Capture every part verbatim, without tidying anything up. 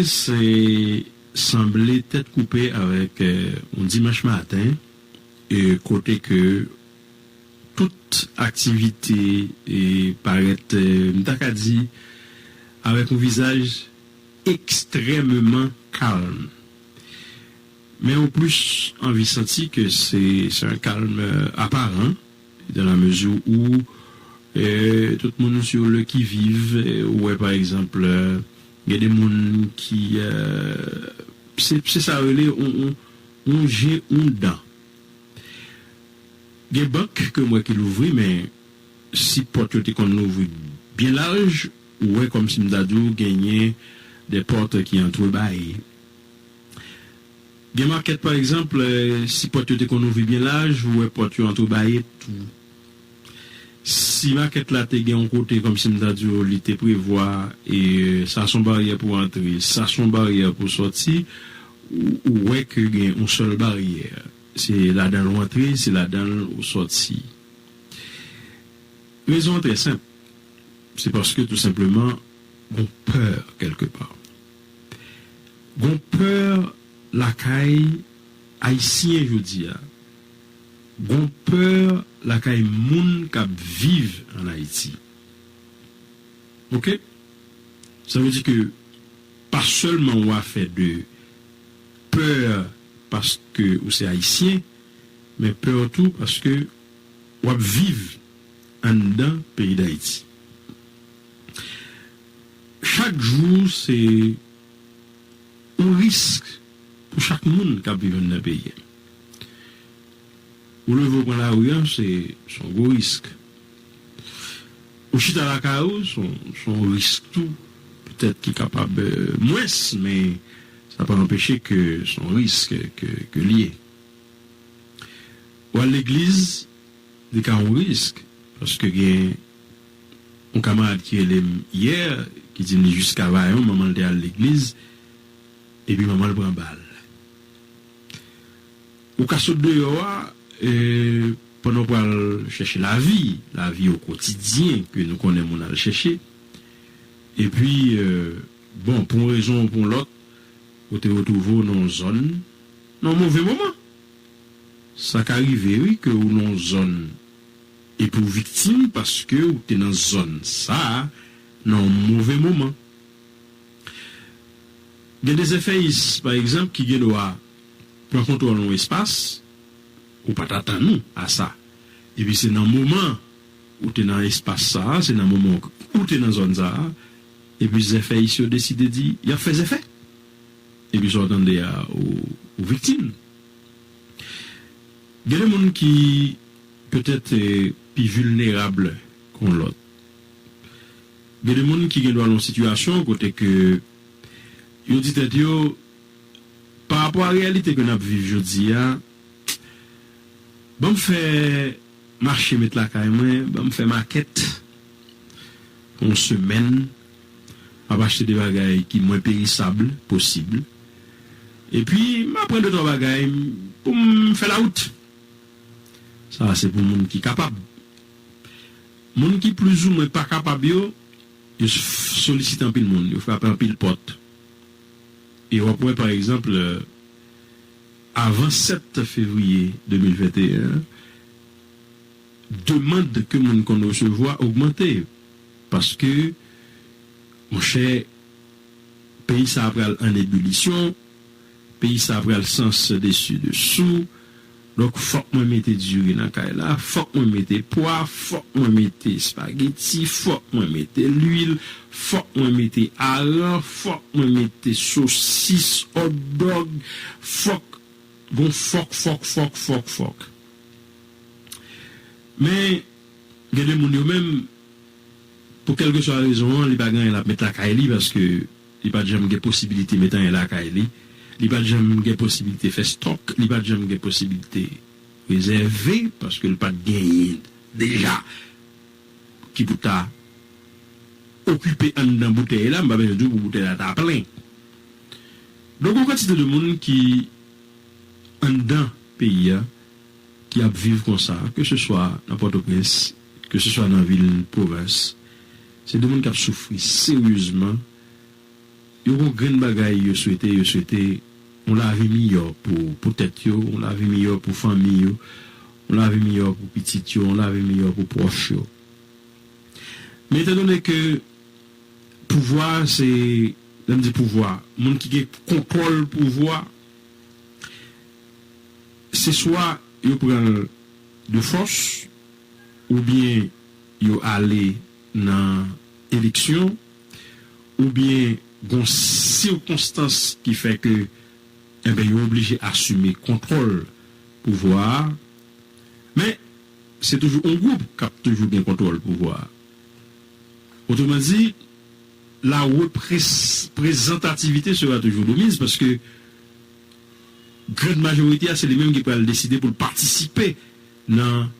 Se sanble tèt koupe avèk, eh, yon dimanch maten, e kote ke tout aktivite e parèt, eh, m ta ka di, avèk yon vizaj ekstrèmeman kalm. Men ou plis anvi santi ke se, se yon kalm, eh, aparan, dans la mesure où, eh, tout moun sur le qui-vive, eh, ou wè, pa egzanp, eh, gen de moun ki, eh, se, se sa yo rele yon, yon, yon je, yon dan. Gen bank ke m wè ki louvri, men si pòt yo te konn louvri byen laj, ou wè kòmsi m ta di w genyen de pòt ki antrebaye. Gen makèt, pa egzanp, eh, si pòt yo te konn ouvri byen laj, ou wè pòt yo antrebaye tou. Si makèt la te gen yon kote, kòmsi m ta di w, li te prevwa, e sa se yon baryè pou antre, sa se yon baryè pou sòti, ou, ou wè ke gen yon sèl baryè. Se ladan l ou antre, se ladan l ou sòti. Rezon an trè senp. Se paske tou senpleman, gon pè kèlkepa. Gon pè lakay Ayisyen jodi a. Gon pè lakay moun k ap viv ann Ayiti. Oke? Sa vle di ke pa sèlman w afè de pè paske ou se Ayisyen, men pè tou paske w ap viv anndan peyi Dayiti. Chak jou, se yon risk pou chak moun k ap viv anndan peyi a. Ou leve, ou pran lari a, se, se yon gwo risk. Ou chita lakay ou, se yon, se yon risk tou. Petèt ki kapab, eh, mwens, men sa pa anpeche ke se yon risk ke, ke l ye. Ou al legliz, li ka yon risk, paske gen yon kamarad ki rele m yè, ki di m li jis Kavayon, manman l te al legliz, epi manman l pran bal. Ou ka sot deyò a, e, pandan w pral chèche lavi, lavi o kotidyen ke nou konnen moun al chèche. Epi, e, bon, pou yon rezon ou pou yon lòt, ou te retwouve w nan yon zòn, nan yon move moman. Sa ka rive, wi, ke ou nan yon zòn epi w viktim paske ou te nan zòn sa a nan yon move moman. Gen de zèfèyis, pa egzanp, ki gen dwa pran kontwòl yon espas, ou pa t atann ou a sa. Epi se nan moman ou te nan espas sa a, se nan moman ou te nan zòn sa a, epi zèfèyis yo deside di, y ap fè zèfè. Epi sa w tande a, ou, ou viktim. Gen de moun ki petèt, eh, pi vilnerab ke yon lòt. Gen de moun ki gen dwa nan yon sitiyasyon kote ke yo di tèt yo, pa rapò a reyalite ke n ap viv jodi a, ban m fè mache met lakay mwen, ban m fè makèt pou yon semèn, m ap achte de bagay ki mwen perisab posib. Epi, m ap pran de twa bagay pou m fè lawout. Sa a se pou moun ki kapab. Moun ki plizoumwen pa kapab yo, yo s-, solisite anpil moun, yo frape anpil pòt. E w ap wè, pa egzanp, avan sèt fevriye de mil venteyen, demann ke moun konn resevwa ogmante. Paske, monchè, peyi sa a pral an ebilisyon, peyi sa a pral sans desi desou. Donk, fòk mwen mete diri nan kay la, fòk mwen mete pwa, fòk mwen mete espageti, fòk mwen mete lwil, fòk mwen mete aran, fòk mwen mete sosis, hot dog, fòk, gon fòk, fòk, fòk, fòk, fòk. Men, gen de moun yo menm, pou kèlkeswa rezon an, li pa gen anyen l ap met lakay li, paske li pa t janm gen posibilite met anyen lakay li. Li pa t janm gen posibilite fè stòk, li pa t janm gen posibilite rezève, paske l pa t genyen deja ki pou ta okipe anndan boutèy la, m pa bezwen di w pou boutèy la ta plen. Donk, yon kantite de moun ki anndan peyi a, ki ap viv konsa, ke se swa nan Pòtoprens, ke se swa nan vil pwovens, se de moun k ap soufri seryezman yo gon grenn bagay yo swete, yo swete yon lavi miyò pou, pou tèt yo, yon lavi miyò pou fanmi yo, yon lavi miyò pou pitit yo, yon lavi miyò pou pwòch yo. Men etandone ke pouvwa se, lè m di pouvwa, moun ki gen kontwòl pouvwa, se swa yo pran l de fòs, oubyen yo ale nan eleksyon, oubyen gon sikonstans ki fè ke, enben, yo oblije asime kontwòl pouvwa a. Men, se toujou yon gwoup k ap toujou gen kontwòl pouvwa a. Otreman di, la reprezantativite sera toujours de mise, paske grann majorite a, se li menm ki pral deside pou l patisipe nan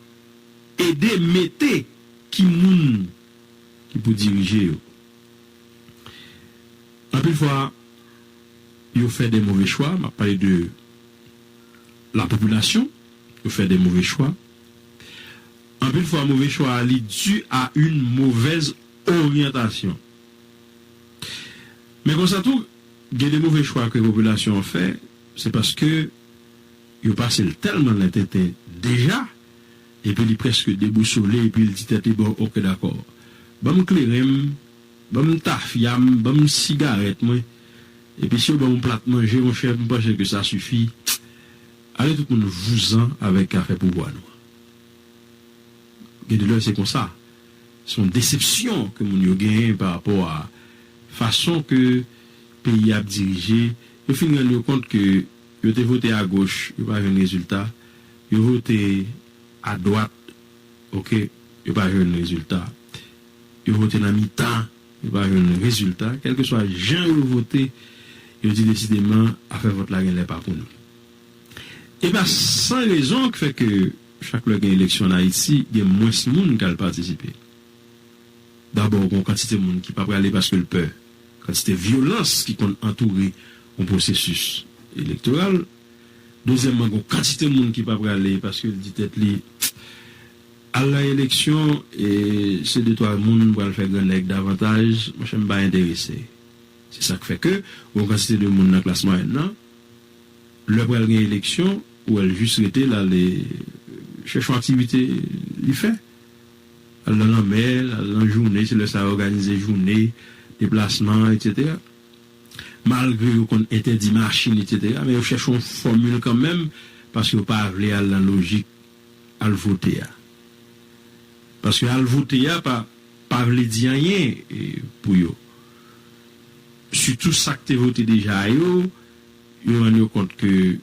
ede mete ki moun ki pou dirije yo. Anpil fwa, yo fè de move chwa, m ap pale de la popilasyon, yo fè de move chwa. Anpil fwa, move chwa a, li dû à une mauvaise orientation. Men konsa tou, gen de move chwa ke popilasyon an fè, se paske yo pase l tèlman nan tenten deja, epi li prèske debousole, epi l di tèt li, bon, oke, dakò. Ban m kleren m, ban m tafya m, ban m sigarèt mwen, epi si yo ban m yon plat manje, monchè, m panse ke sa sifi. Ale tout moun vouzan avèk afè pouvwa nou an. Gen de lè se konsa. Se yon desepsyon ke moun yo genyen pa rapò a fason ke peyi a ap dirije. Yo fin rann yo kont ke yo te vote agoch, yo pa jwenn rezilta. Yo vote adwat, oke, yo pa jwenn rezilta. Yo vote nan mitan, yo pa jwenn rezilta. Kèlkeswa jan yo vote, yo di desideman afè vòt la genlè pa pou nou. E pa san rezon ki fè ke chak lè gen eleksyon an Ayiti, gen mwens moun k al patisipe. Dabò, gen yon kantite moun ki pa prale paske l pè kantite vyolans ki konn antoure yon pwosesis elektoral. Dezyèmman, gen yon kantite moun ki pa prale paske l di tèt li, al nan eleksyon, e se de twa moun m pral fè grannèg davantaj, monchè, m pa enterese. Se sa k fè ke gen yon kantite de moun nan klas mwayèn nan, lè pral gen eleksyon, ou wè l jis rete, l al chèche yon aktivite li fè. Al nan lanmè, al nan jounen, se lè sa yo òganize jounen, deplasman, etsetera. Malgre yo konn entèdi machin, etsetera, men yo chèche yon fòmil kanmenm, paske yo pa vle al nan lojik al vote a. Paske al vote a pa, pa vle di anyen, e, pou yo. Sitou sa k te vote deja yo, yo rann yo kont ke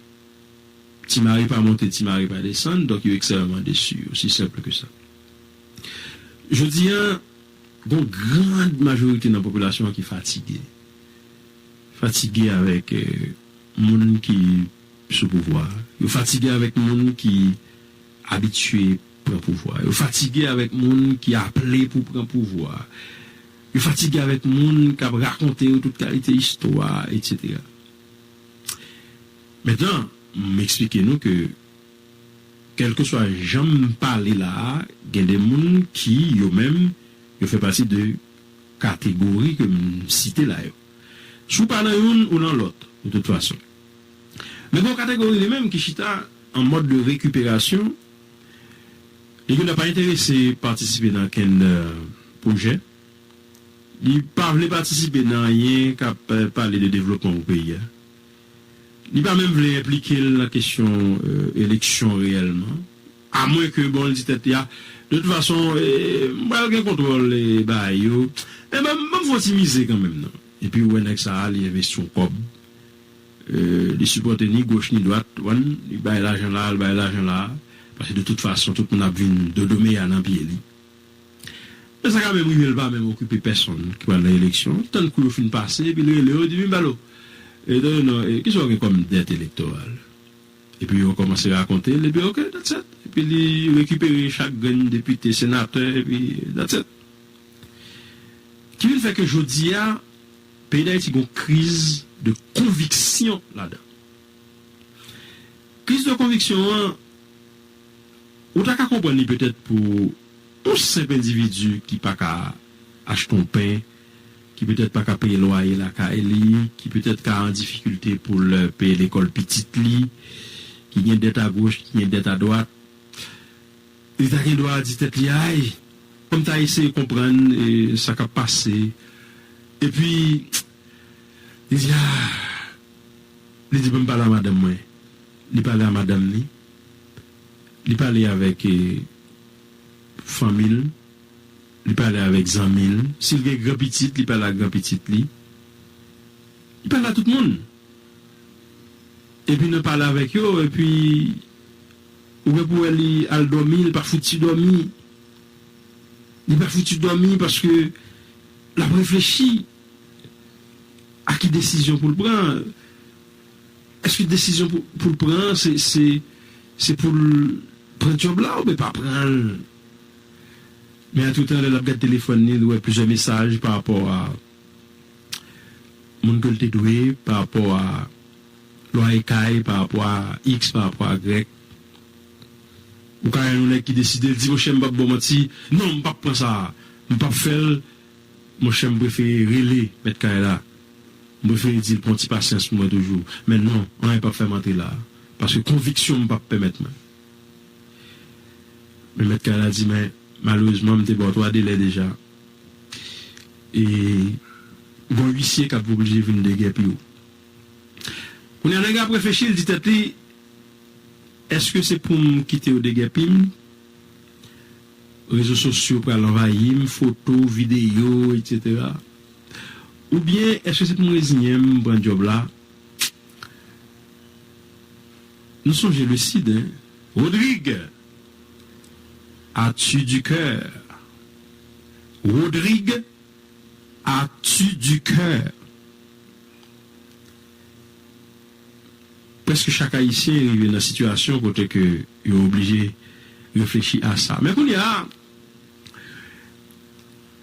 ti mari pa monte, ti mari pa desann, donk yo ekstrèmeman desi, osi senp ke sa. Jodi a, gon gran majorite nan popilasyon an ki fatige. Fatige avèk, eh, moun ki sou pouvwa a. Yo fatige avèk moun ki abitye pran pouvwa a. Yo fatige avèk moun ki aple pou pran pouvwa a. Yo fatige avèk moun k ap rakonte yo tout kalite istwa, etsetera. Mentnan, m eksplike nou ke, kèlkeswa jan m pale la a, gen de moun ki, yo menm, yo fè pati de kategori ke m site la yo. Si w pa nan youn, ou nan lòt, de tout fason. Men gen yon kategori li menm ki chita an mòd de rekiperasyon, li genlè pa enterese patisipe nan kenn, eh, pwojè. Li pa vle patisipe nan anyen k ap, eh, pale de devlopman pou peyi a. Li pa menm vle enplike l nan kesyon, eh, eleksyon reyèlman. Amwen ke, bon, l di tèt li a, de tout fason, eh, m pral gen kontwòl, eh, bagay yo. Men ban m, ban m fè yon ti mize kanmenm, non. Epi ou wè nèg sa a, li envesti yon kòb. Eh, li sipòte ni goch ni dwat, ou konprann, li bay lajan la, li bay lajan la. Paske de tout fason, tout moun ap vin dodomeya nan pye li. Men sa ka menm rive, l pa menm okipe pèsonn ki pral nan eleksyon. Tann kou yo fin pase, epi l rele yo, di, "Men balo, e, tande non, e, kisa w gen kòm dèt elektoral?" Epi yo kòmanse rakonte l, epi, "Ok, that's it." Epi li rekipere chak grenn depite, senatè, epi that's it. Ki vin fè ke jodi a, peyi Dayiti gon kriz de konviksyon ladan. Kriz de konviksyon an, ou ta ka konprann li petèt pou yon senp endividi ki pa ka achte yon pen, ki petèt pa ka peye lwaye lakay li, ki petèt ka an difikilte pou l peye lekòl pitit li, ki gen dèt agoch, ki gen dèt adwat, li ta gen dwa di tèt li, ay, fò m ta eseye konprann, e, sa k ap pase. Epi, li di, a, li di, ban m pale a madanm mwen. Li pale a madanm li. Li pale avèk, e, fanmi l. Li pale avèk zanmi l. Si l gen gran pitit, li pale ak gran pitit li. Li pale a tout moun. Epi nan pale avèk yo, epi ou gen pou wè li al dòmi, li pa fouti dòmi. Li pa fouti dòmi paske l ap reflechi a ki desizyon pou l pran. Èske desizyon pou, pou l pran an, se, se, se pou l pran djòb la oubyen pa pran l? Men antretan, lè l ap gade telefòn li, li wè plizyè mesaj pa rapò a moun ke l te dwe, pa rapò a lwaye kay, pa rapò a X, pa rapò a Y. Ou ka jwenn yon nèg ki deside, l di, monchè, m p ap ba w manti, non, m p ap pran sa a, m p ap fè l, monchè, m prefere rele mèt kay la. M prefere di l pran ti pasyans pou mwen toujou. Men non, anyen p ap fè m antre la a. Paske konviksyon m p ap pèmèt mwen. Men mèt kay la di, men malerezman, m te ba w twa delè deja. E gon wisye k ap oblije vin degèpi w. Kounye a, nèg la ap reflechi, l di tèt li, èske se pou m kite yo degèpi m? Rezo sosyo pral anvayi m, foto, videyo, etsetera. Oubyen, èske se pou m reziyen m, m pran djòb la? Nou sonje le Cid, hein? Rodrigue, as-tu du cœur? Rodrigue, as-tu du cœur? Prèske chak Ayisyen rive nan sitiyasyon kote ke yo oblije reflechi a sa. Men kounye a,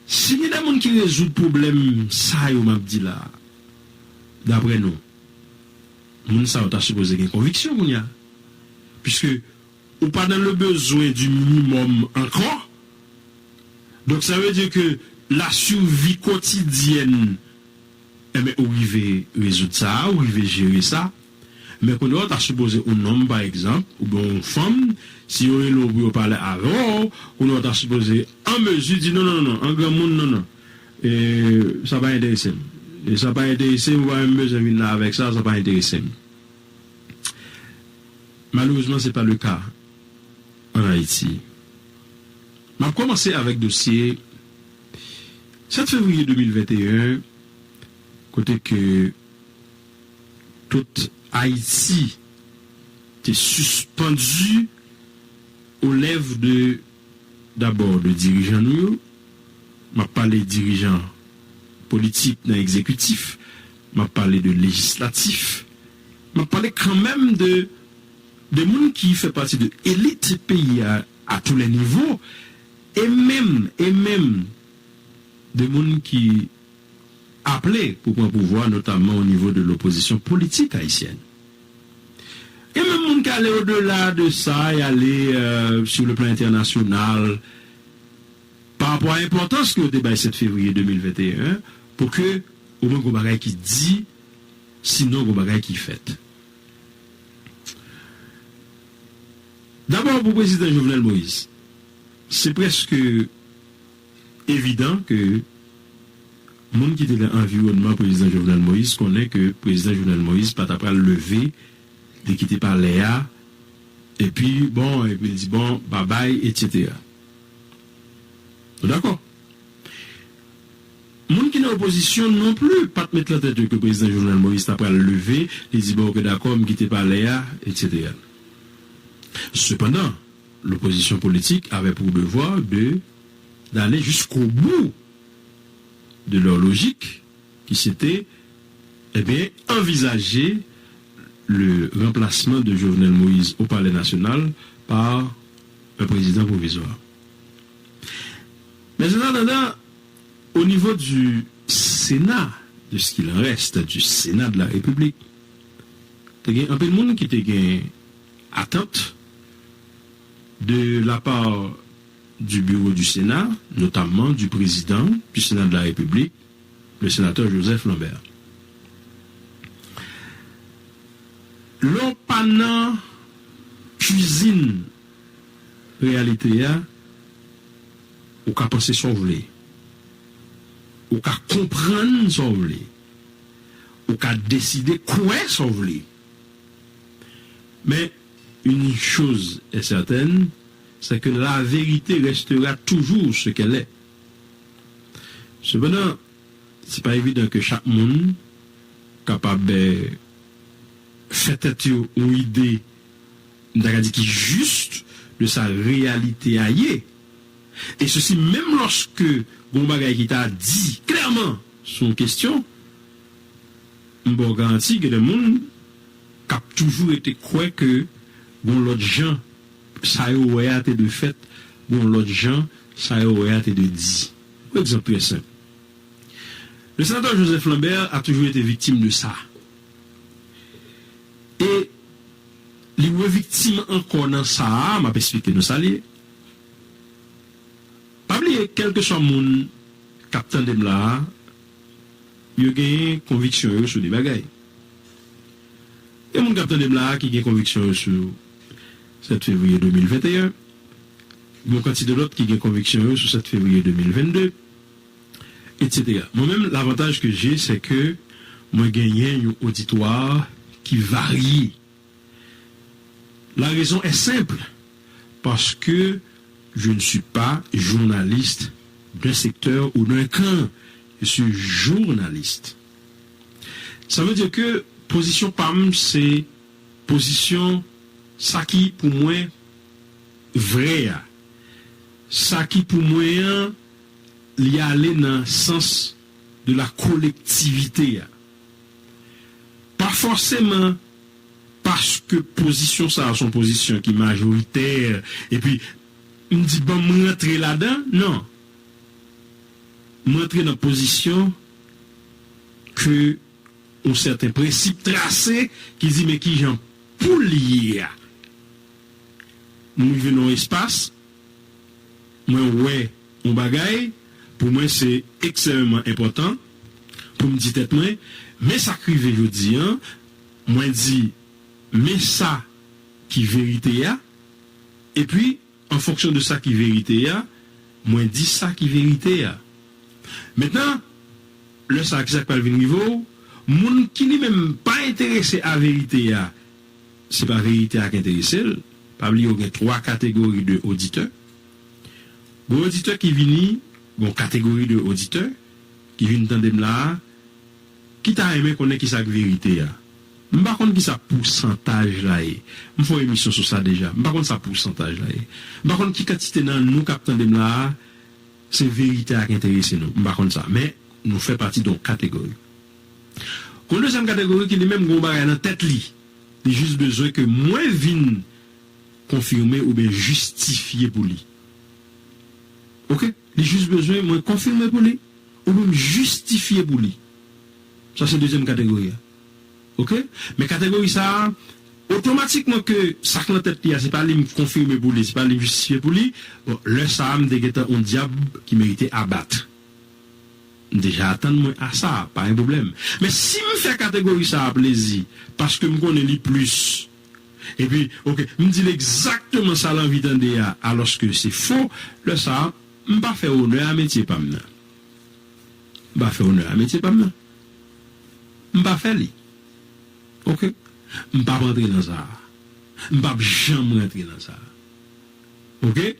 si gen de moun ki rezoud pwoblèm sa yo m ap di la, daprè nou, moun sa yo ta sipoze gen konviksyon kounye a. Piske ou pa dans le besoin du minimum ankò. Donc, ça veut dire que la survie quotidienne, enben, ou rive rezoud sa, ou rive jere sa. Men kounye a, ou ta sipoze, yon nonm, pa egzanp, oubyen yon fanm, si yo rele w pou yo pale avè w, kounye a, ou ta sipoze an mezi di, non, non, non, non, an granmoun, non, non. E, sa pa enterese m. E sa pa enterese m, ou pa menm bezwen vin la avèk sa, sa pa enterese m. Malerezman, se pa le ka ann Ayiti. M ap kòmanse avèk dosye sèt fevriye de mil venteyen, kote ke tout Ayiti te sispandi aux lèvres de, dabò, de dirijan nou yo. M ap pale dirijan politik nan egzekitif, m ap pale de lejislatif, m ap pale kanmenm de, de moun ki fè pati de elit peyi a, à tous les niveaux, e menm, e menm de moun ki aple pou pran pouvwa, notamman o nivo de lopozisyon politik ayisyèn. Gen menm moun ki ale odela de sa, y ale, euh, sur le plan international, pa rapò a enpòtans ke yo te bay sèt fevriye de mil venteyen, pou ke omwen gon bagay ki di, sinon gon bagay ki fèt. Dabò, pou prezidan Jovenel Moïse, se prèske evidan ke moun ki te nan anviwònman prezidan Jovenel Moïse konnen ke prezidan Jovenel Moïse pa ta pral leve, li kite palè a, epi, bon, epi l di, bon, babay, etsetera. Nou dakò? Moun ki nan opozisyon non pli pa t met lan tèt yo ke prezidan Jovenel Moïse ta pral leve, li di, bon, oke, dakò, m kite palè a, etsetera. Sepandan, l'opposition politique avait pour devoir de, d'aller jusqu'au bout de leur logique, qui c'était, eh bien, envisager le remplacement de Jovenel Moïse au Palais national par un président provisoire. Mais en attendant, au niveau du Sénat, de ce qu'il en reste du Sénat de la République, te gen anpil moun ki te gen atant de la part du bureau du Sénat, notamment du président du Sénat de la République, le sénateur Joseph Lambert. Lè w pa nan kwizin reyalite a, ou ka panse sa w vle, ou ka konprann sa w vle, ou ka deside kwè sa w vle. Mais une chose est certaine, c'est que la vérité restera toujours ce qu'elle est. Sepandan, se pa evidan ke chak moun kapab eh, fè tèt yo yon ide, m ta ka di ki jis de sa reyalite a ye. E sesi menm lòske gon bagay ki ta di klèman sou yon kesyon, m ba w garanti gen de moun k ap toujou rete kwè ke gon lòt jan sa yo wè a te dwe fèt, gon lòt jan sa yo wè a te dwe di. Yon egzanp trè senp. Le sénateur Joseph Lambert a toujou ete viktim de sa. E li reviktim ankò nan sa a, m ap esplike nou sa l ye. Pa bliye, kèlkeswa moun k ap tande m la a, yo genyen konviksyon yo sou de bagay. Gen moun k ap tande m la a ki gen konviksyon yo sou sèt fevriye de mil venteyen, gen yon kantite lòt ki gen konviksyon yo sou sèt fevriye de mil vennde, etsetera. Mwen menm, lavantaj ke j'ai, c'est que mwen genyen yon oditwa ki varye. La raison est simple, parce que je ne suis pas journaliste d'un secteur ou d'un camp. Je suis journaliste. Ça veut dire que pozisyon pa m, se pozisyon sa ki pou mwen vrè a. Sa ki pou mwen an, li ale nan sans de la kolektivite a. Pa fòseman paske pozisyon sa a se yon pozisyon ki majoritè, epi m di, "Ban m rantre ladan." Non. M rantre nan pozisyon ke yon sèten prensip trase ki di, "Men kijan pou l ye a?" M rive nan yon espas, mwen wè yon bagay, pou mwen se ekstrèmeman enpòtan pou m di tèt mwen, "Men sa k rive jodi a, mwen di, men sa ki verite a, epi an fonksyon de sa ki verite a, mwen di sa ki verite a." Mentnan, lè sa a, kisa k pral vin rive w? Moun ki li menm pa enterese a verite a, se pa verite a k enterese l. Pa bliye, w gen twa kategori de oditè. Gon oditè ki vini, gon kategori de oditè ki vin tande m la a, ki ta renmen konnen kisa k verite a. M pa konn kisa pousantaj la ye. M fè yon emisyon sou sa deja. M pa konn sa pousantaj la ye. M pa konn ki kantite nan nou k ap tande m la a, se verite a k enterese nou. M pa konn sa. Men, nou fè pati de yon kategori. Gon dezyèm kategori ki li menm gon bagay nan tèt li. Li jis bezwen ke mwen vin konfime oubyen jistifye pou li. Oke? Li jis bezwen mwen konfime pou li, oubyen m jistifye pou li. Sa se dezyèm kategori a. Oke? Men kategori sa a, otomatikman ke sa k nan tèt li a, se pa li m konfime pou li, se pa li m jistifye pou li, bon, lè sa a, m te gentan yon dyab ki merite abat. M deja atann mwen a sa, pa gen pwoblèm. Men si m fè kategori sa a plezi, paske m konnen li plis, epi, oke, m di l egzakteman sa l anvi tande a, alòske se fo, lè sa a, m pa fè onè a metye pa m nan. M pa fè onè a metye pa m nan. M pa fè li. Oke? M p ap rantre nan sa a. M p ap janm rantre nan sa a. Oke?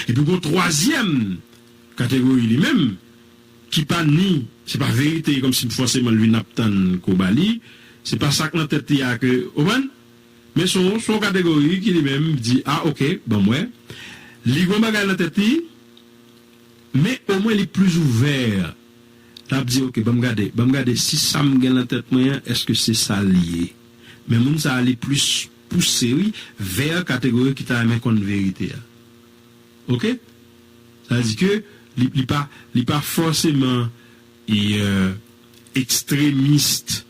Epi gon twazyèm kategori li menm, ki pa ni, se pa verite kòmsi fòseman l vin ap tann ke w ba li, se pa sa k nan tèt li a ke, w konprann? Men se yon, se yon kategori ki li menm di, a, oke, ban m wè. Li gon bagay nan tèt li, men omwen li plis ouvè. L ap di, oke, ban m gade, ban m gade si sa m gen nan tèt mwen an, èske se sa l ye? Men moun sa a, li plis pouse, wi, vè kategori ki ta renmen konn verite a. Oke? Sa vle di ke li, li pa, li pa fòseman, e, euh, ekstremis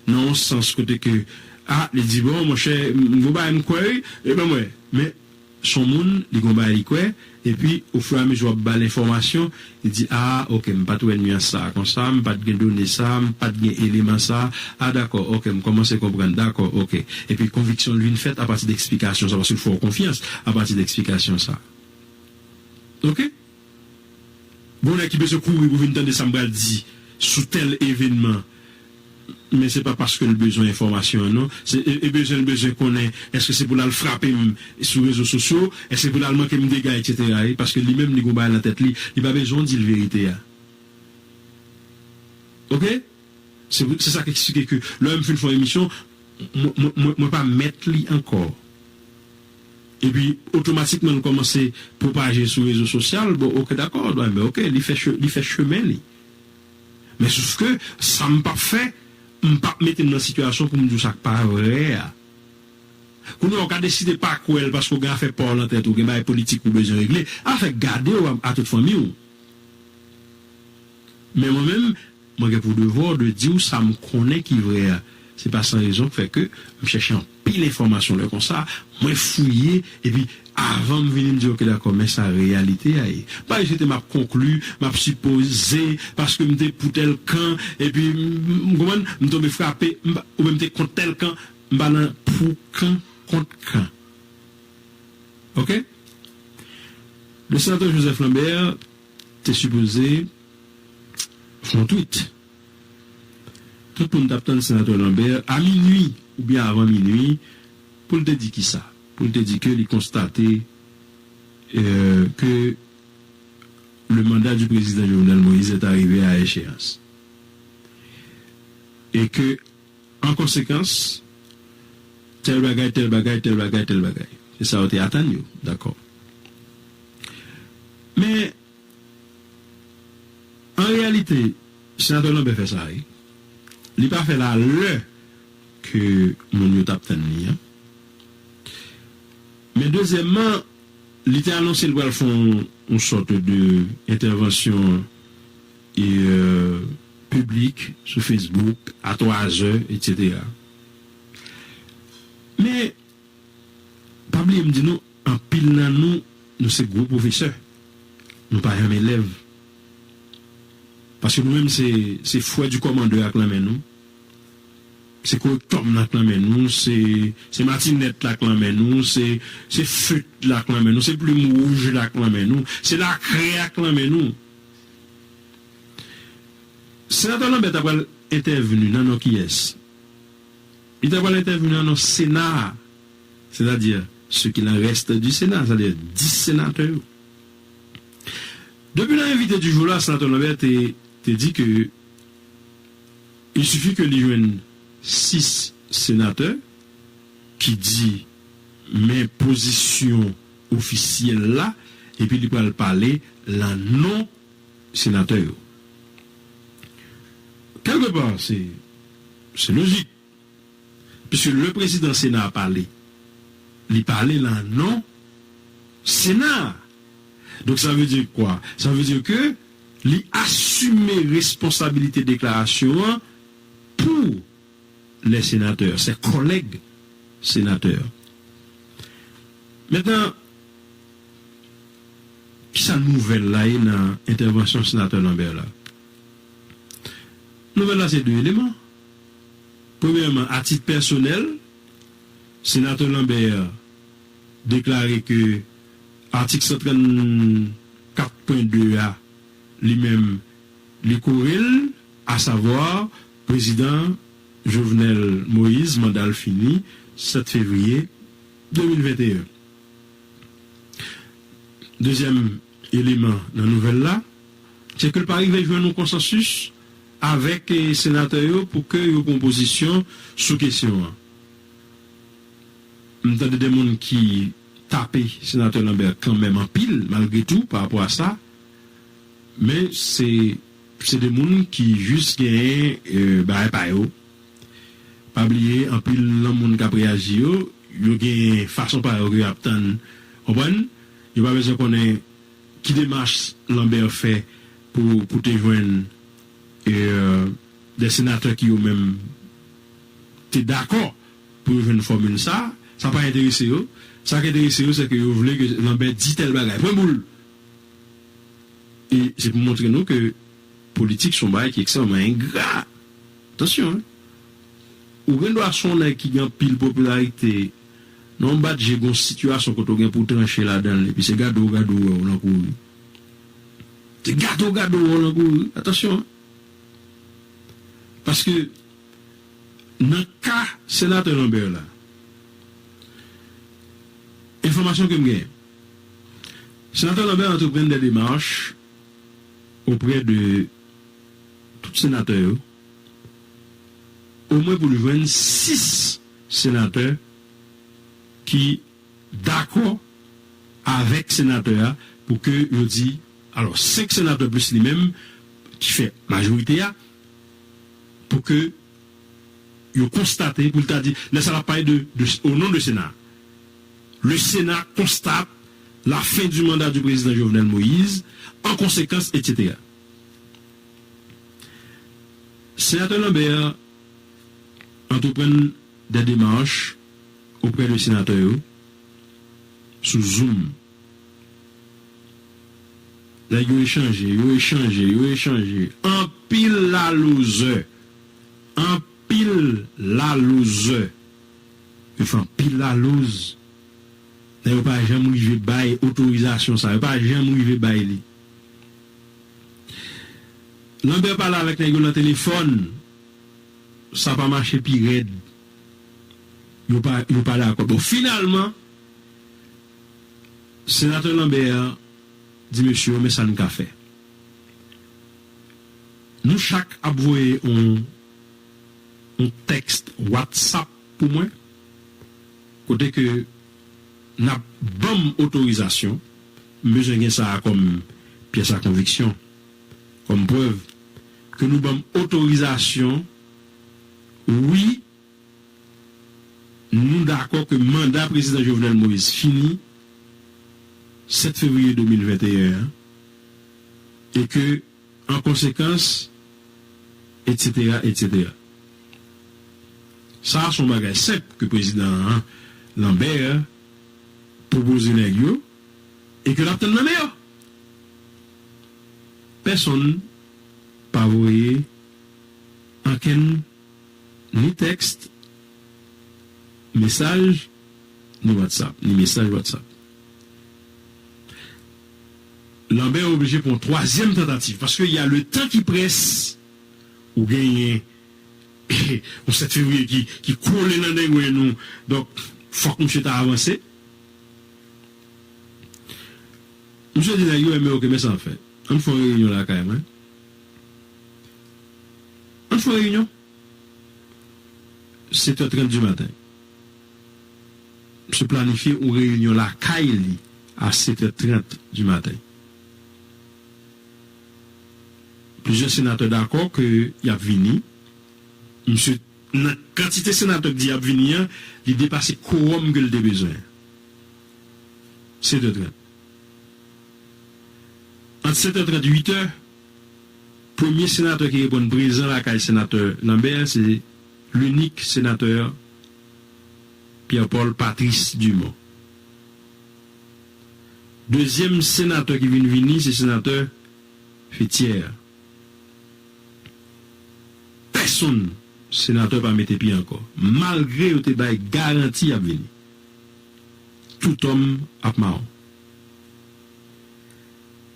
nan yon sans kote ke, a, li di, bon, monchè, m, m gon bagay m kwè, wi, e ban m wè. Men, se yon moun, li gon bagay li kwè, Epi, ofiramezu w ap ba l enfòmasyon, li di, a, oke, m pa t wè nyans sa a konsa, m pa t gen done sa a, m pa t gen eleman sa a, a, dakò, oke, m kòmanse konprann, dakò, oke. Epi, konviksyon l vin fèt apati de eksplikasyon sa a, paske l fè w konfyans apati de eksplikasyon sa a. Oke? Gon nèg ki bezwen kouri pou vin tande sa m pral di sou tèl evènman, men se pa paske l bezwen enfòmasyon an, non. Se, e, e bezwen, l bezwen konnen, èske se pou l al frape m sou rezo sosyo, èske se pou l al manke m dega, etsetera, wi, paske li menm, li gon bagay nan tèt li, li pa bezwen w di l verite a. Oke? Se, se sa k eksplike ke lè m fin fè yon emisyon, mwen, mwen, mwen, mwen pa mèt li ankò. Epi, otomatikman, l kòmanse pwopaje sou rezo sosyal. Bon, oke, dakò, bon, oke, li fè che-, li fè chemen li. Men sof ke sa m p ap fè, m p ap mete m nan sitiyasyon pou m di w sa k pa vrè a. Kounye a, w ka deside pa kwè l paske w gen afè pa w nan tèt ou, gen bagay politik ou bezwen regle, afè gade w a, a tout fanmi w. Men mwen menm, mwen gen pou devwa de di w sa m konnen ki vrè a. Se pa san rezon k fè ke m chèche anpil enfòmasyon lè konsa, mwen fouye, epi avan m vini m di, oke, dakò, men sa reyalite a ye. M pa swete m ap konkli, m ap sipoze, paske m te pou tèl kan, epi m, m, m konprann, m tonbe frape, m pa, oubyen m te kont tèl kan, m pa nan pou kan, kont kan. Oke? Le senatè Joseph Lambert te sipoze fè yon tweet. Tout moun t ap tann senatè Lambert a minui oubyen avan minui pou l te di kisa? Pou l te di ke li konstate, euh, que le mandat du président Jovenel Moïse est arrivé à échéance. Et que, en conséquence, tèl bagay, tèl bagay, tèl bagay, tèl bagay. Se sa yo te atann yo, dakò. Men, an reyalite, senatè Lambert fè sa, wi. Li pa fè l a lè ke moun yo t ap tann li an. Men dezyèmman, li te anonse l pral fè yon, yon sòt de entèvansyon, e, euh, piblik sou Facebook a twa zè, etsetera. Men, pa bliye m di nou, anpil nan nou, nou se gwo pwofesè. Nou pa janm elèv. Paske nou menm se, se frè di kòmandè a k nan men nou. Se korektòm nan k nan men nou, se, se matinèt la k nan men nou, se, se fèt la k nan men nou, se plim wouj la k nan men nou, se lakrè a k nan men nou. Senatè Lambert ta pral entèvni nan non kiyès? Li ta pral entèvni nan non Sena a, sètadi, ce qu'il en reste du Sénat, sètadi dis senatè yo. Depi nan envite di jou la, senatè Lambert te, te di ke il suffit ke li jwenn sis senatè ki di men pozisyon ofisyèl la, epi li pral pale lan non senatè yo. Kèlkepa, se, se lojik. Piske le prezidan Sena a pale, li pale lan non Sena a. Donk, sa vle di kwa? Sa vle di ke li asime responsabilite deklarasyon an pou les sénateurs, ses collègues sénateurs. Mentnan, kisa nouvèl la ye nan entèvansyon senatè Lambert la? Nouvèl la se de eleman. Premyèman, a tit pèsonèl, senatè Lambert deklare ke atik san trannkat pwen de a, li menm, li kore l, asavwa prezidan Jovenel Moïse, manda l fini sèt fevriye de mil venteyen. Dezyèm eleman nan nouvèl la, se ke l pa rive jwenn yon konsansis avèk, eh, senatè yo pou ke yo pran pozisyon sou kesyon an. M tande de moun ki tape senatè Lambert kanmenm anpil, malgre tou, pa rapò a sa. Men se, se de moun ki jis genyen, eh, bagay pa yo. Pa bliye, anpil nan moun k ap reyaji yo, yo gen fason pa yo ke y ap tann, konprann? Yo pa bezwen konnen ki demach Lambert fè pou, pou te jwenn, eh, de senatè ki yo menm te dakò pou yo jwenn fòmil sa, sa pa enterese yo. Sa k enterese yo, se ke yo vle ke Lambert di tèl bagay. Pwen boul. Se pou montre nou ke politik se yon bagay ki ekstrèmman engra. Atansyon, wi. Ou gen dwa se yon nèg ki gen anpil popilarite, nan yon bat je gen yon sitiyasyon kote w gen pou w tranche ladan l, epi se gade w gade w wè w nan kouri. Se gade w gade w wè w nan kouri. Atansyon, wi. Paske nan ka senatè Lambert la, enfòmasyon ke m genyen, senatè Lambert antreprann des démarches auprè de tout senatè yo, omwen pou l jwenn sis senatè ki dakò avèk senatè a pou ke yo di, alò, senk senatè plis li menm ki fè majorite a, pou ke yo konstate, pou l ta di, lè sa l ap pale de, de, au nom de Sénat. Le Sénat constate la fin du mandat du président Jovenel Moïse, en conséquence, et cetera. Senatè Lambert antreprann des démarches auprè de senatè yo sou Zoom. Nèg yo echanje, yo echanje, yo echanje. Anpil lalozè. Anpil lalozè. Yo fè anpil laloz. Nèg yo pa janm rive bay otorizasyon sa. Yo pa janm rive bay li. Lambert pale avèk nèg yo nan telefòn. Sa pa mache pi rèd. Yo pa, yo pa dakò. Bon, finalman, senatè Lambert di mesye yo, men sa n ka fè. Nou chak ap voye yon, yon tèks WhatsApp pou mwen, kote ke n ap ban m otorizasyon, m bezwen gen sa a kòm pyès a konviksyon, kòm prèv, ke nou ban m otorizasyon, wi, nou dakò ke manda prezidan Jovenel Moïse fini sèt fevriye de mil venteyen an, e ke, an konsekans, et cetera, et cetera. Sa a se yon bagay senp ke prezidan an, Lambert, pwopoze nèg yo, e ke l ap tann nan men yo. Pèsonn pa voye ankenn ni tèks, mesaj, ni WhatsApp, ni mesaj WhatsApp. Lambert oblije pran yon twazyèm tantativ, paske y a le temps qui presse, ou genyen yon sèt fevriye ki, ki kole nan dengwen nou, donk, fòk misye ta avanse. Misye di nèg yo, men oke, men sa n ap fè. Ann fè yon reyinyon lakay mwen. Ann fè yon reyinyon. Sèt è trant di maten. Misye planifye yon reyinyon lakay li a sèt è trant di maten. Plizyè senatè dakò ke y ap vini. Misye, nan kantite senatè k di y ap vini an, li depase kowòm ke l te bezwen. Sèt è trant. Ant sèt è trant, uit è, premye senatè ki reponn prezan lakay senatè Lambert, se linik senatè Pierre Paul Patrice Dumont. Dezyèm senatè ki vin vini, se senatè Fethière. Pèsonn senatè pa mete pye ankò, malgre yo te bay garanti y ap vini. Tout òm ap mawon.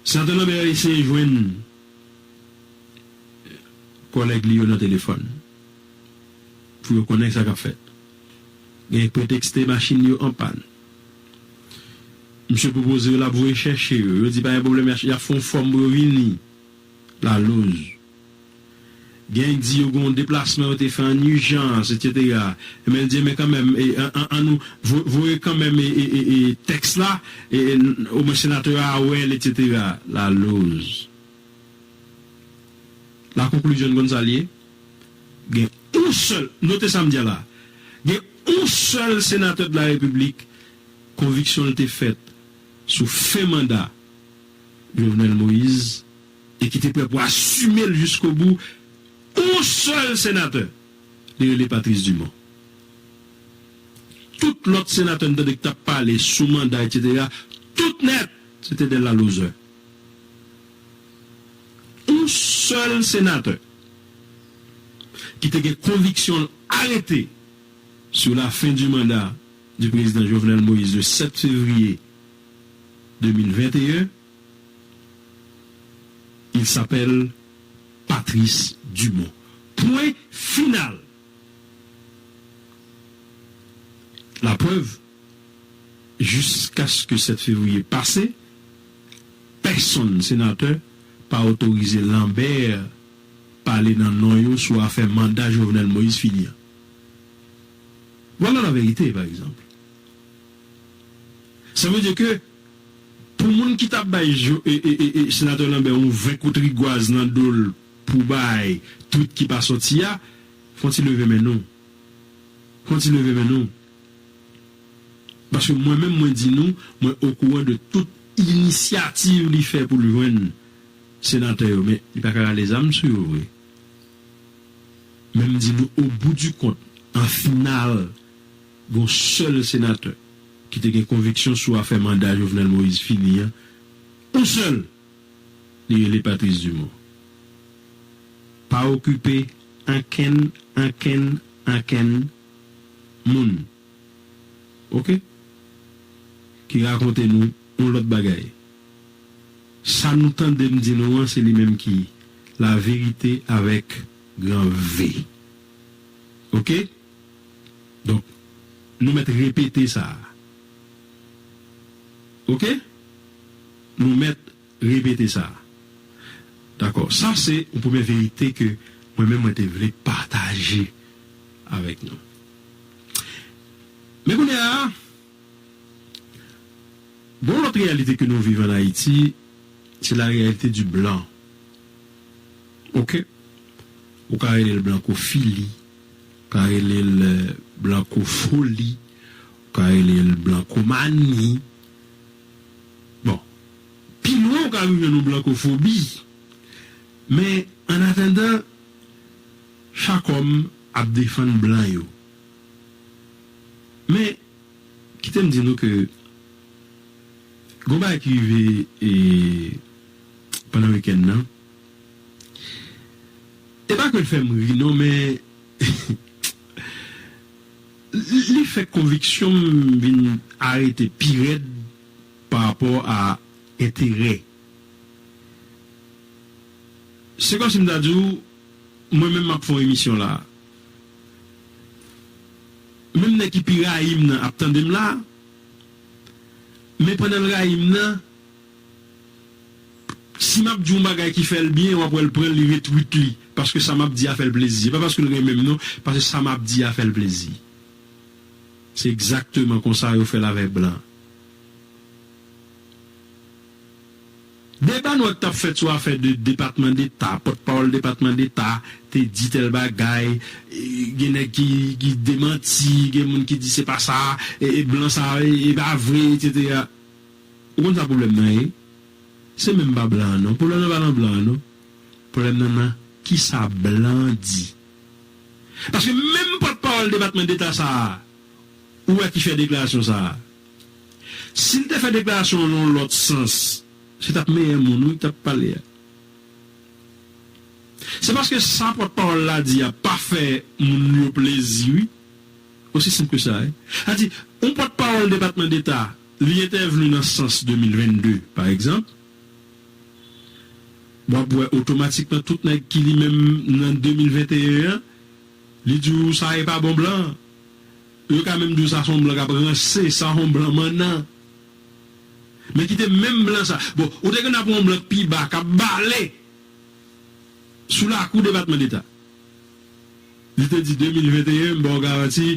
Senatè Lambert eseye jwenn kòlèg li yo nan telefòn pou yo konnen sa k ap fèt. Gen pretekste machin yo an pàn. Misye pwopoze yo l ap voye chèche yo. Yo di pa gen pwoblèm, y ap, y ap fè yon fòm pou yo vini. Laloz. Gen k di yo gen yon deplasman yo te fè an ijans, etsetera. Men l di, men kanmenm, e, an, an, an nou vo-, voye kanmenm, e, e, e, e, tèks la, e, e, omwen senatè a wè l, etsetera. Laloz. La conclusion, konn sa l ye? Gen yon sèl, note sa m di a la, gen yon sèl senatè de la Repiblik, konviksyon l te fèt sou fen manda Jovenel Moïse, e ki te prè pou asime l jiskobou, yon sèl senatè, li rele Patrice Dumont. Tout lòt senatè n tande k t ap pale sou manda, etsetera, tout nèt, se te de lalozè. sèl senatè ki te gen konviksyon l arete sur la fin du mandat du président Jovenel Moïse le sept février deux mille vingt et un, il s'appelle Patrice Dumont. Pwen final. Laprèv, jiskaske sèt fevriye pase, pèsonn senatè pa otorize Lambert pale nan non yo sou afè manda Jovenel Moïse fini an. Vwala laverite, pa egzanp. Sa vle di ke pou moun ki t ap bay jo- e, e, e, e, senatè Lambert yon ven kout rigwaz nan do l pou bay twit ki pa sòti a, fè yon ti leve men nou. Fè yon ti leve men nou. Paske mwen menm, mwen di nou, mwen okouran de tout inisyativ li fè pou l jwenn senatè yo, men li pa ka rale zam sou yo vre. Men m di nou, au bout du compte, an final, gen yon sèl senatè ki te gen konviksyon sou afè manda Jovenel Moïse fini an, yon sèl, li rele Patrice Dumont. Pa okipe ankenn, ankenn, ankenn moun. Oke? Ki rakonte nou yon lòt bagay. Sa nou tande m di nou an, se li menm ki la verite avèk gran V. Oke? Donk, nou mèt repete sa. Oke? Nou mèt repete sa. Dakò. Sa se yon premye verite ke mwen menm mwen te vle pataje avèk nou. Men kounye a, gon lòt reyalite ke nou viv an Ayiti, se la reyalite di blan. Oke? Ou ka rele l blankofili, ou ka rele l, euh, blankofoli, ou ka rele l blankomani. Bon, pi lwen ou ka rive nan blankofobi. Men, an atandan, chak òm ap defann blan yo. Men, kite m di nou ke gon bagay ki rive, e, pandan wikenn nan. E pa ke l fè m ri non, men li, li fè konviksyon m vin arete pi rèd pa rapò a enterè. Se kòmsi m ta di w, mwen menm m ap fè yon emisyon la. Menm nèg ki pi rayi m nan ap tande m la, men pandan l rayi m nan, si m ap di yon bagay ki fè l byen, w ap wè l pran l, li retweet li, paske sa m ap di a fè l plezi. Se pa paske l renmen m non, paske sa m ap di a fè l plezi. Se egzakteman konsa yo fè l avèk blan. Deba nou wè k t ap fèt sou afè de Depatman Deta, pòtpawòl Depatman Deta te di tèl bagay, e, gen nèg ki, ki demanti, gen moun ki di se pa sa, e, e blan sa, e, e pa vre, etsetera. Ou konn sa pwoblèm nan ye? Se menm pa blan an non. Pwoblèm nan pa nan blan an non. Pwoblèm nan nan kisa blan di. Paske menm pòtpawòl Depatman Deta sa a, ou wè ki fè deklarasyon sa a. Si l te fè deklarasyon an nan yon lòt sans, se t ap meyè moun wi k t ap pale a. Se paske sa pòtpawòl la di a pa fè moun yo plezi wi. Osi senp ke sa wi. Sa di, yon pòtpawòl Depatman Deta, li entèvni nan sans de mil vennde, pa egzanp, w ap wè otomatikman tout nèg ki li menm nan de mil venteyen an, li di w sa e pa bon blan. Yo ka menm di w sa se yon blan k ap ranse, sa se yon blan mannan. Men kite menm blan sa. Bon, ou te konn ap wè yon blan k pi ba, k ap bale sou lakou Depatman Deta. Li te di de mil venteyen, m ba w garanti,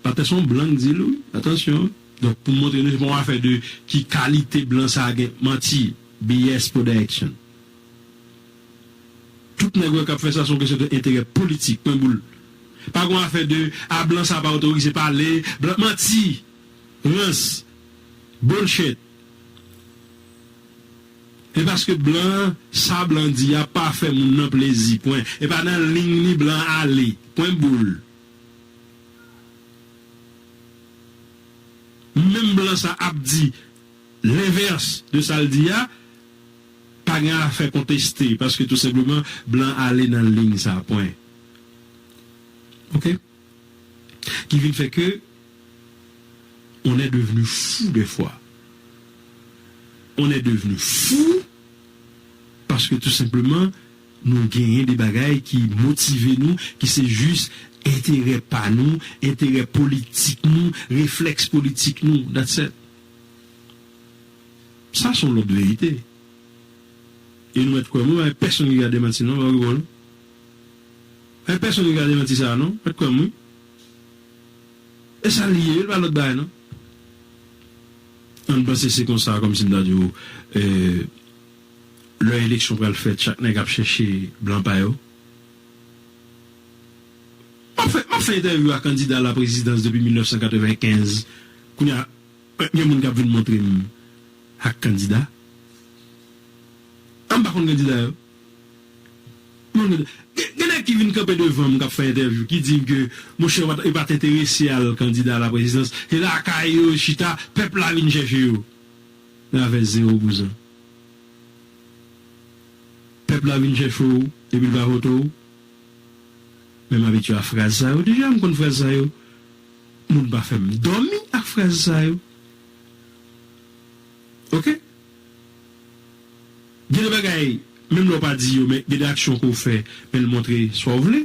patè se yon blan k di l wi, atansyon. Donk, pou m montre nou, se pa yon afè de ki kalite blan sa a gen, manti, B S production. Tout nèg ou wè k ap fè sa, se yon kesyon de enterè politik, pwen boul. Pa gen afè de, a, blan sa pa otorize pale, blan, manti, rans, bullshit. E paske blan, sa blan di a pa fè moun nan plezi, pwen. E pa nan liy li blan ale, pwen boul. Menm blan sa ap di lenvès de sa l di a, gen afè konteste, paske tou senpleman, blan ale nan liy sa, pwen. Oke? Ki vin fè ke on est devenu fou des fois. On est devenu fou paske tou senpleman, nou genyen de bagay ki motive nou, ki se jis enterè pa nou, enterè politik nou, reflèks politik nou. That's it. Sa se yon lòt verite. E nou mèt kwè m wi, pa gen pèsonn ki ka demanti non, pa gen pwoblèm. Pa gen pèsonn ki ka demanti sa non, mèt kwè m wi. E sa l ye, li pa lòt bagay non. Ann panse se konsa, kòmsi m ta di w, eh, lè eleksyon pral fèt, chak nèg ap chèche blan pa yo. M ap fè, m ap fè entèvyou ak kandida laprezidans depi mil nèf san katrevenkenz. Kounye a, gen moun k ap vin montre m ak kandida. M pa konn kandida yo. Gen, gen nèg ki vin kanpe devan m k ap fè entèvyou, ki di m ke, monchè, yo pa t enterese al kandida laprezidans. E lakay yo chita, pèp la vin chèche yo. Men afè zewo pou san. Pèp la vin chèche w, epi l pa vote w. Men m abitye a fraz sa yo deja, m konn fraz sa yo. Moun pa fè m dòmi ak fraz sa yo. Oke? Gen de bagay, menm lè w pa di yo, men gen de aksyon ke w fè, men l montre sa w vle.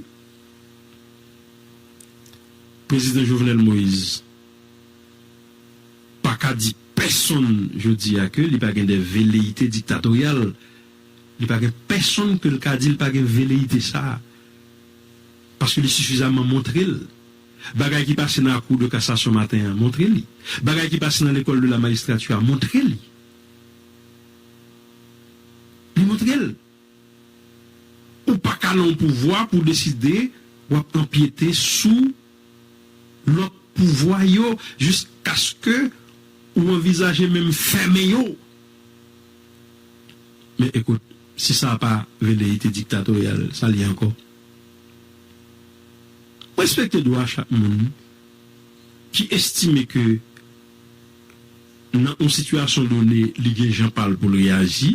Prezidan Jovenel Moïse pa ka di pèsonn jodi a ke li pa gen de veleyite diktatoryal. Li pa gen pèsonn ke l ka di l pa gen veleyite sa a. Paske li sifizaman montre l. Bagay ki pase nan la Cour de cassation maten an, montre li. Bagay ki pase nan l'école de la magistrature a, montre li. Li montre l. Ou pa ka nan yon pouvwa pou deside w ap anpyete sou lòt pouvwa yo jiskaske ou anvizaje menm fèmen yo. Men ekout, si sa pa veleyite diktatoryal, sa l ye ankò? Mwen respekte dwa chak moun ki estime ke nan yon sitiyasyon done, li gen jan pa l pou l reyaji,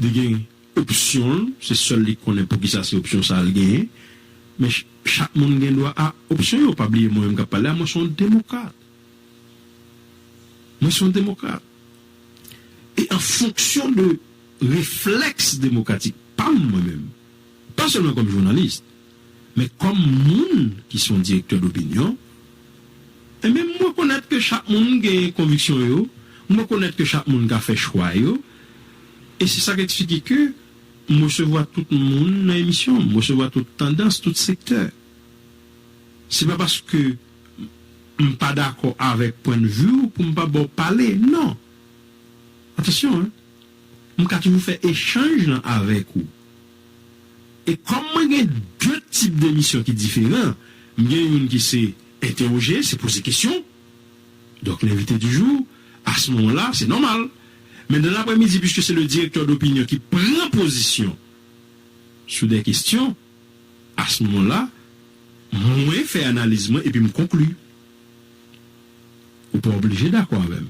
li gen opsyon l, se sèl li konnen poukisa se opsyon sa l genyen. Men ch-, chak moun gen dwa a opsyon yo. Pa bliye mwen menm k ap pale a, mwen se yon demokrat. Mwen se yon demokrat. E an fonksyon de reflèks demokratik pa m mwen menm, pa sèlman kòm jounalis, men kòm moun ki se yon direktè dopinyon, enben, m rekonèt ke chak moun gen konviksyon yo, m rekonèt ke chak moun ka fè chwa yo, e se sa k eksplike ke m resevwa tout moun nan emisyon, m resevwa tout tandans, tout sektè. Se pa paske m pa dakò avèk pwennvi w pou m pa ba w pale, non. Atansyon, en. M ka toujou fè echanj lan avèk ou. E kòm mwen gen de tip de emisyon ki diferan, m gen youn ki se entèwoje, se poze kesyon. Donk, l'invité du jour, à ce moment-là, c'est normal. Mais dans l'après-midi, puisque c'est le directeur d'opinion qui prend position sur des questions, à ce moment-là, mwen fè analiz mwen epi m konkli. Ou pa oblije dakò avè m.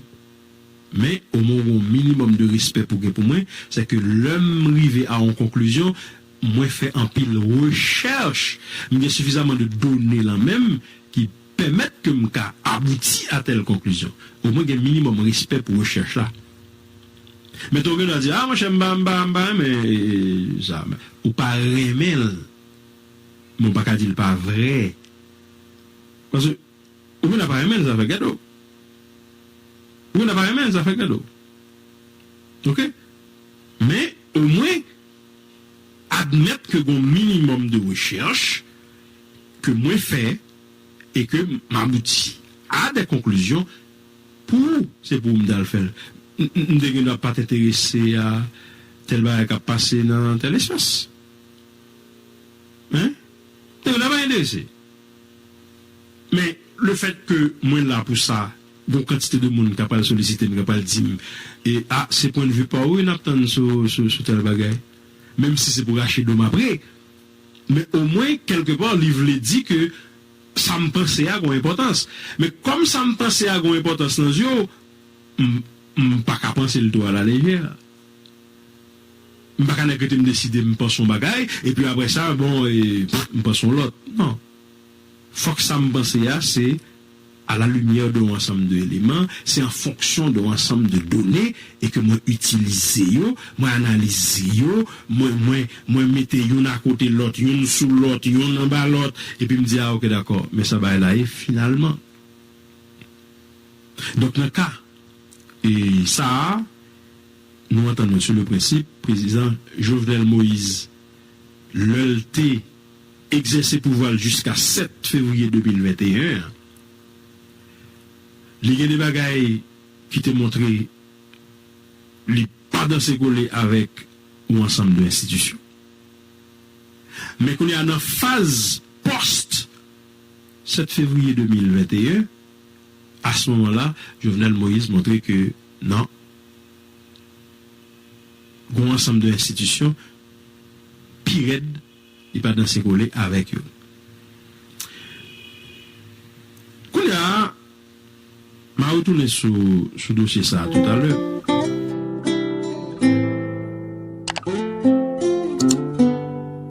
Men, omwen, ou gen yon minimòm de respè pou gen pou mwen, se ke lè m rive a yon konklizyon, mwen fè anpil rechèch, m gen sifizaman de done lan men m ki pèmèt ke m ka abouti a tèl konklizyon. Omwen gen minimòm respè pou rechèch la. Men tou gen dwa di, a, monchè, m pa, m pa, m pa renmen, e, e, sa. Ou pa renmen l, men w pa ka di l pa vrè. Paske, ou konn pa renmen l, sa fè gade w. Ou konn pa renmen l, sa fè gade w. Oke? Men, omwen, admèt ke gen yon minimòm de rechèch ke mwen fè e ke m abouti a de konklizyon pou ou, se pou ou m t al fè l. M, m, m te gen dwa pa t enterese a tèl bagay k ap pase nan tèl espas. Hein? M te gen dwa pa enterese. Men, lefèt ke mwen la pou sa, gon kantite de moun k ap pral solisite m, k ap pral di m, e, a, se pwennvi pa w wi n ap tann sou, sou, sou tèl bagay. Menm si se pou rache do m apre, men omwen, kèlkepè, li vle di ke sa m panse a gon enpòtans. Men kòm sa m panse a gon enpòtans nan zye w, m, m pa ka panse l twò alalejè. M pa ka nèk rete m deside m panse yon bagay, epi apre sa, bon, e, m panse yon lòt. Non. Fòk sa m panse a, se à la lumière de yon ansanm de eleman, se an fonksyon de yon ansanm de done, e ke mwen itilize yo, mwen analize yo, mwen, mwen, mwen mete youn akote lòt, youn sou lòt, youn anba lòt, epi m di, a, oke, dakò, men sa bagay la ye, finalman. Donk, nan ka, e, sa a, nou antann nou sou le prensip, prezidan Jovenel Moïse, lè l te egzèse pouvwa l jiska sèt fevriye de mil venteyen an, li gen de bagay ki te montre li pa danse kole avèk yon ansanm de enstitisyon. Men kounye a, nan faz pòs sèt fevriye de mil venteyen, a se moman la, Jovenel Moïse montre ke non, gen yon ansanm de enstitisyon pi rèd, li pa danse kole avèk yo. Kounye a, m a retounen sou, sou dosye sa a toutalè.